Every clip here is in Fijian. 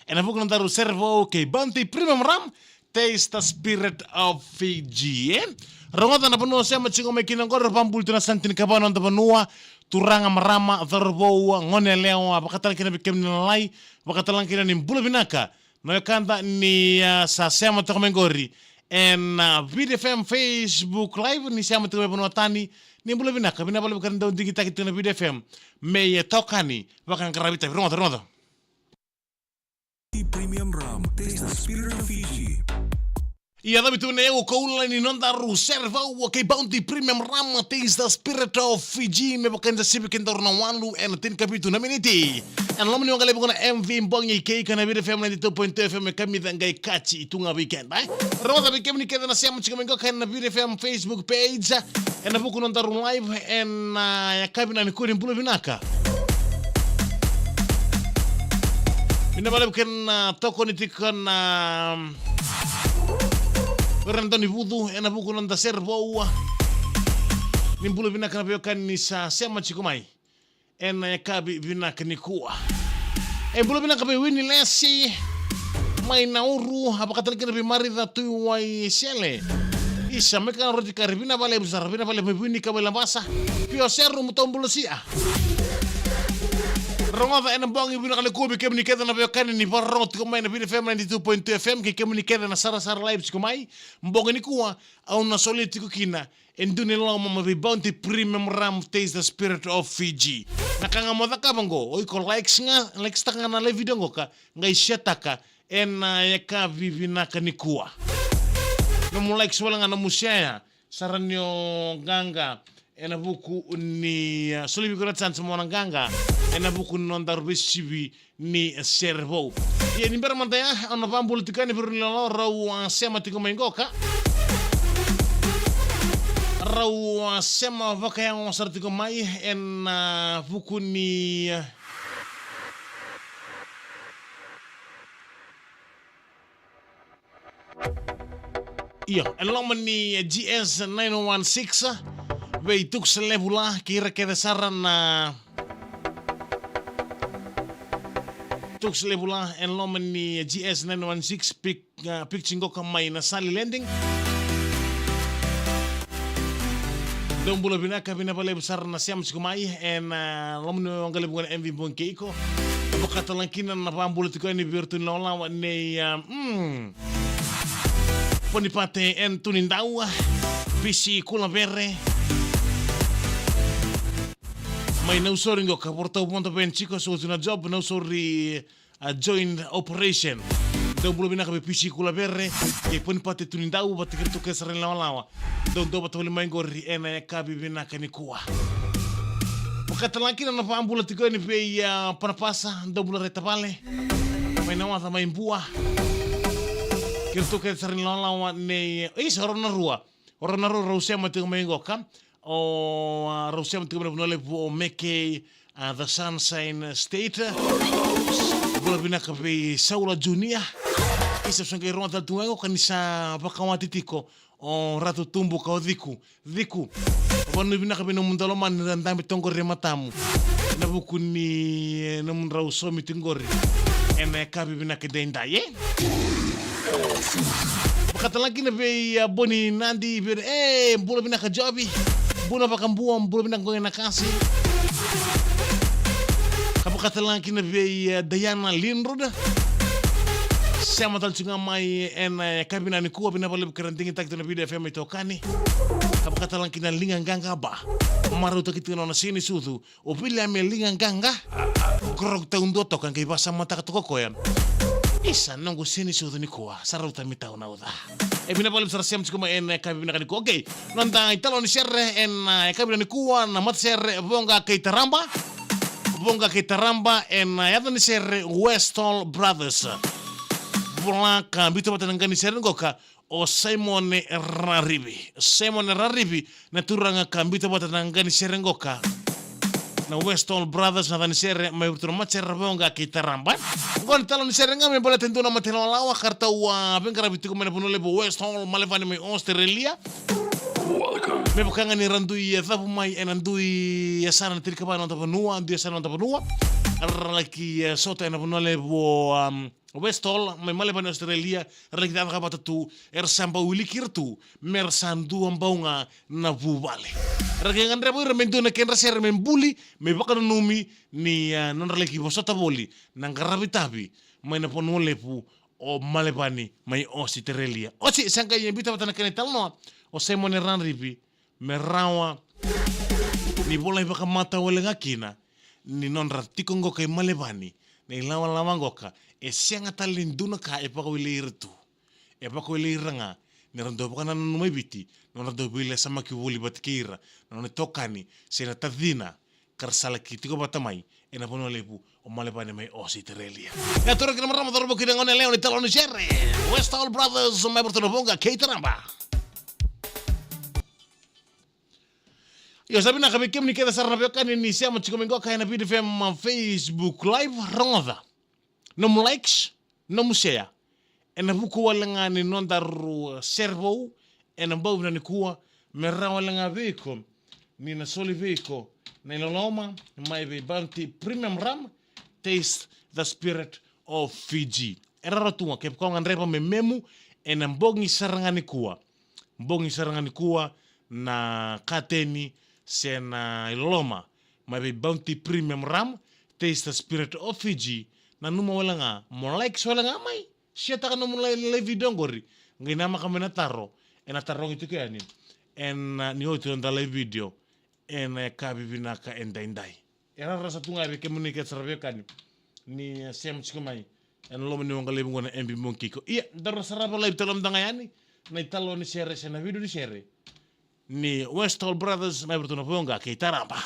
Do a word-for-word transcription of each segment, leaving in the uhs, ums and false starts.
Ena vuku ni nodaru sere vou kei Bounty Premium Rum, Taste the Spirit of Fiji, e? Rogoca na vanua o sema tiko mai kina oqori, ra vakabula tu na yasana tinikava ni noda vanua, turaga, marama, cauravou, gone yalewa, vakatalega kina vei kemuni na lalai, vakatalega kina ni bula vinaka na wekada ni, a, sa sema toka mai oqori ena, a, Viti F M Facebook Live, ni sema toka mai vanua tani, ni bula vinaka, vinaka vakalevu kei ira na dau digitaki tiko na Viti F M me itokani vakaqaravi itavi. Rogoca, rogoca. Premium Rum, taste the spirit of Fiji. Ia, cavuti tu na yau Koula ni nodaru sere vou kei Bounty Premium Rum, Taste the Spirit of Fiji, me vaka ni sa sivi kedaru na walu ena tinikavitu na miniti. Ena loma ni waqa levu qo na M V Bogi kei iko na Viti F M ninety-two point two F M, e kamica qai kaci tu ga vei keda, e? Rogoca vei kemuni kece na sema tiko mai qo ena Viti F M Facebook page, ena vuku ni nodaru live ena, a, yakavi nikua, ni bula vinaka. Vinaka vakalevu kei na, a, tokoni tiko na, a, o ira na daunivucu ena vuku ni noda sere vou. Ni bula vinaka na veiwekani ni sa sema tiko mai ena yakavi vinaka nikua. E, bula vinaka vei Wini Lesi mai Nauru, a, vakatalega kina vei Marica Tuiwaisele. Isa, mai Kana Rotikari, vinaka vakalevu sara, vinaka vakalevu mai Wini ka mai Labasa. Pio Seru, mutou bula sia. Rogoca ena bogi vinaka nikua vei kemuni kece na veiwekani ni vakarorogo tiko mai na Viti F M ninety-two point two F M, kei kemuni kece na sarasara live tiko mai. Bogi nikua, au na solia tiko kina e dua na iloloma mai vei Bounty Premium Rum, Taste the Spirit of Fiji. Na ka ga mo cakava qo, o iko likes ga, likes taka ga na live video qo ka qai share taka ena yakavi vinaka nikua. Nomu likes wale ga, nomu share, sa rawa ni o qaqa ena vuku ni, a, soli vei iko na chance mo na qaqa ena vuku ni nodaru veisivi ni sere vou. Ia, ni bera mada ya, au na vakabula tiko yani vei ira na iloloma rau, a, sema tiko mai qo ka rau, a, sema vakayago sara tiko mai ena, a, vuku ni, a, Io, e loma ni G S nine one six, vei Tuks Levula, kei ira kece sara na Tuks Levula, e loma ni G S nine one six, pik, a, pikiji qoka mai na Sali Landing. Dou bula vinaka, vinaka vakalevu sara na sema tiko mai ena, a, loma ni waqa levu qo na M V Bogi kei iko. Vakatalega kina na vakabula tiko yani vei iratou na iloloma nei, a, mm, Ponipate N Tunidau, P C Kulavere. Mai Nausori qo ka, vakarautaka vodo vei N G ko, so tu na job, Nausori, a, joint operation. Dou bula vinaka vei P C Kulavere, kei Ponipate Tunidau, vata kei iratou kece sara na ilawalawa. Dou, dou vata voli mai qori ena yakavi vinaka nikua. Vakatalega kina na vakabula tiko yani vei, a, Panapasa, dou bula rai tavale. Mai Nawaca, mai Bua. Kei iratou kece sara na ilawalawa nei, isa, o rau na rua. O rau na rua rau sema tiko mai qo ka. O, a, rau sema tiko mai na vanua levu o Mekei, a, the Sunshine State. Bula vinaka vei Saula Junior. Isa, sa qai rogoca tale tu ga qo ka ni sa vakawati tiko o Ratu Tubu ka o Ciku. Ciku. Vanua vinaka vei nomu daulomani, na dabe toka qori e matamu. Ena vuku ni, e, nomudrau saumi tiko qori ena yakavi vinaka edaidai, e? Vakatalega kina vei, a, Boni Nadi, vei, e, bula vinaka Jovi. Bula vakabua, bula vinaka qo ena kasi. Ka vakatalega kina vei, a, Diana Lindrod. Sema tale tu ga mai ena, e, yakavi vinaka nikua, vinaka vakalevu kei ira digitaki tu na Viti F M itokani. Ka vakatalega kina Liga Qaqa Ba. Marautaki tiko na nona siga ni sucu o Viliame Liga Qaqa. Grog taudua toka, qai vakasamataka toka o koya. Isa, noqu siga ni sucu nikua sa rauta me tau na uca. E, vinaka vakalevu sara sema tiko mai ena yakavi vinaka nikua. Okei, noda italanoa ni sere ena, a, yakavi vinaka nikua, na matasere Voqa kei Taraba. Voqa kei Taraba ena, a, yaca ni sere Westall Brothers. Vola ka biuta vata na qa ni sere qo ka o Simone Rarivi. Simone Rarivi na turaga ka biuta vata na qa ni sere qo ka. Na Westall Brothers na yaca ni sere mai vei iratou na matasere Voqa kei Taraba. Qo na italanoa ni sere ga me baleta e dua na mate lawalawa ka ratou a veiqaravi tiko mai na vanua levu o Westall Malevani mai Australia. Welcome Me vaka ga ni ra dui, e, cavu mai ena dui, e, yasana na tinikava na noda vanua, dui yasana na noda vanua. Ra laki, e, sota ena vanua levu o, um, Westall, mai Malevani, Australia, ra laki cakacaka vata tu, era sa bau wiliki ira tu, me ra sa dua bau ga na vuvale. Ra qai gadreva ira me dua na kedra sere me buli, me vakananumi ni, e, nodra laki vosota voli na qaravi tavi mai na vanua levu o Malevani mai Ositerelia. Oti, sa qai biuta vata na kena italanoa o Simone Radripi, me rawa ni volai vakamatau wale ga kina ni nodra tiko qoka i Malevani na ilawalawa qoka, e sega tale ni dua na ka e vakawilei ira tu. E vakawilei ira ga ni ra dau vakanananu mai Viti, nodra dau veilesamaki voli vata kei ira na nona itokani se na tacina, ka ra sa laki tiko vata mai ena vanua levu o Malevani mai Ositerelia. Ia, toro kina marama, toro kina gone yalewa ni Taloni Sere. Westall Brothers, mai Porto na Voqa kei Taraba. Io, sa vinaka vei kemuni kece sara na veiwekani ni sema tiko mai qoka ena Viti F M Facebook Live, rogoca. Nomu likes, nomu share. Ena vuku wale ga ni nodaru sere vou ena bogi nikua, me rawa wale ga vei iko ni na soli vei iko na iloloma mai vei Bounty Premium Rum, Taste the Spirit of Fiji. E rawa tu ga kevaka o gadreva me memu ena bogi sara ga nikua. Bogi sara ga nikua na kateni se na iloloma mai vei Bounty Premium Rum, Taste the Spirit of Fiji. Nanuma wale ga mo likes wale ga mai, share-taka nomu lai-, live video qori. Qai namaka mai na taro ena tarogi tiko yani ena, a, ni oti noda live video ena yakavi vinaka edaidai. E rarasa tu ga vei kemuni kece sara veiwekani ni, e, sema tiko mai ena loma ni waqa levu qo na M B Mogi Kiko. Ia, daru na sarava live tale mada ga yani na italanoa ni sere se na vidio ni sere ni Westall Brothers mai Porto na Voqa kei Taraba.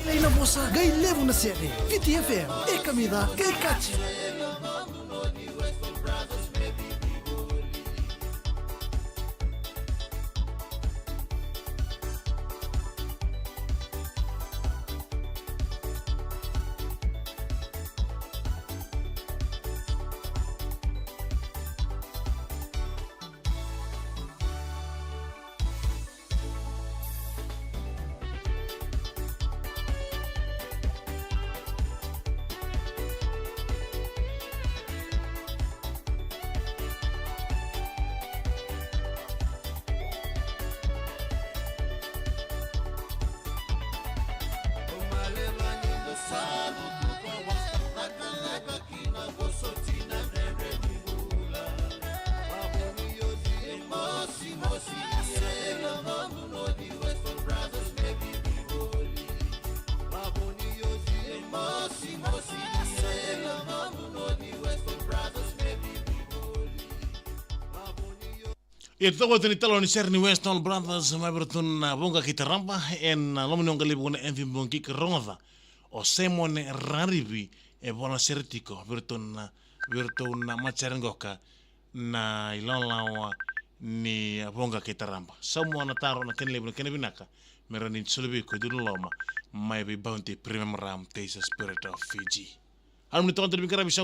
Lailai na vosa, qai levu na sere. Viti F M, e kamica, qai kaci. Ia toka tu ni talo ni sere ni West Nile Brothers mai vei iratou na Vuqa kei Taraba ena loma ni oqo levu na M V Bogi ka rogoca o Simon Rarivi e vola sere tiko vei iratou na, vei iratou na matasere qoka na ilawalawa ni Vuqa kei Taraba. Sau mua na taro na kena levu na kena vinaka me rawa ni soli vei iko e dua na loma mai vei Bounty Premium Rum, Taste the Spirit of Fiji. Au ni toka tu ni veiqaravi, sau